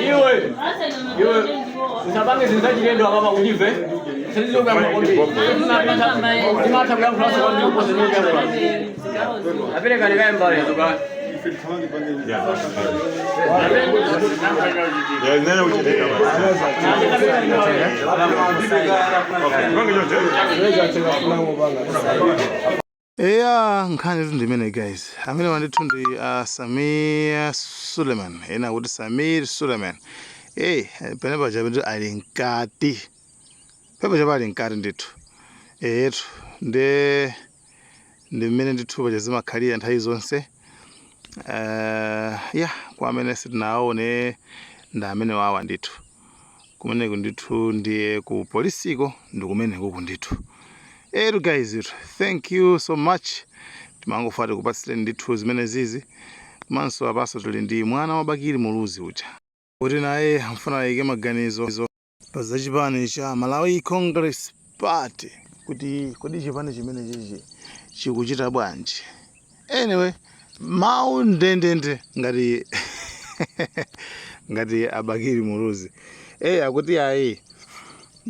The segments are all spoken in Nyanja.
Iwe iwe usapange zinthu zachilendo apapa ulive ndimatha kuyankhulaso kwambiri kuposa ndikuyankhula apereka ndikaye mbale ka. Eya, nkhani tu ndimene guys. Amene ndithu ndi Samir Suleiman, ena kuti Samir Suleiman. Eh, pene paja ndithu ali mkati. Pene paja ali mkati ndithu. Eyetu nde ndi mmene ndithu paja zimakhalira nthawi zonse. Ya, kwa amene sitinawaone ndi amene wawa ndithu. Kumeneko ndithu ndiye ku polisiko ndi kumeneko ndithu. Etu guys itu, thank you so much. Timangofuna tikupatsireni ndithu zimene zizi. Komanso apaso tili ndi mwana wa Bakili Muluzi uja. Kuti naye amfuna ayike maganizo pa za chipani cha Malawi Congress Party kuti kodi chipani chimene chichi chikuchita bwanji. Anyway, mawu ndendende ngati ngati abakili Muluzi. Eh, akuti ayi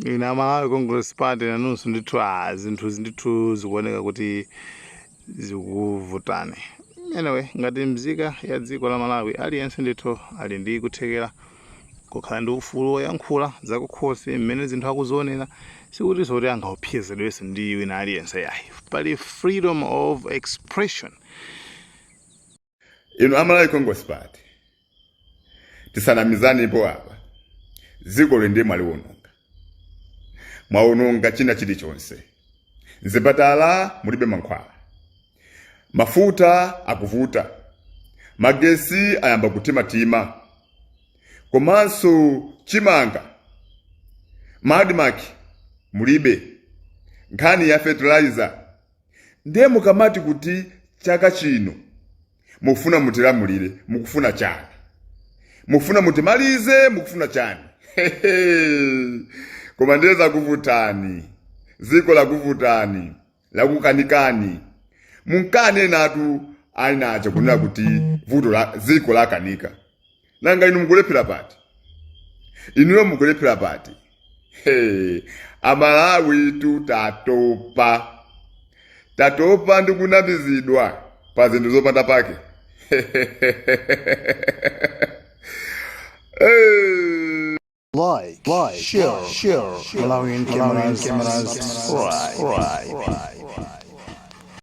ina Malawi Congress Party nanunso ndithu ah zinthu ndithu zikuoneka kuti zikuvutani. Anyway, ngati mzika ya dziko la Malawi aliyense ndithu ali ndi kuthekera kukhala ndi ufulu woyankhula zakukhosi mmene zinthu akuzionera, sikuti zoti angaopsezedwenso ndi wina aliyense yayi. Pali freedom of expression. Inu a Malawi Congress Party, tisanamizanipo apa, dziko lino mwaliwononga, mwawononga china chilichonse. Mzipatala mulibe mankhwala, mafuta akuvuta, magesi ayamba kutimatima, komanso chimanga ma ADMARC mulibe, nkhani ya fertilizer. Ndiye mukamati kuti chaka chino mukufuna mutilamulire, mukufuna chani? Mukufuna mutimalize? Mukufuna chani? Koma ndiye zakuvutani, dziko lakuvutani, lakukanikani. Munkanenatu ainacho kunena kuti vuto la dziko lakanika. Nanga inu mukulephera pati? Inuyo mukulephera pati? Hey, Amalawi tu tatopa, tatopa ndi kunamizidwa pa zinthu zopanda pake. Hey. Like, share, Malawian cameras, subscribe.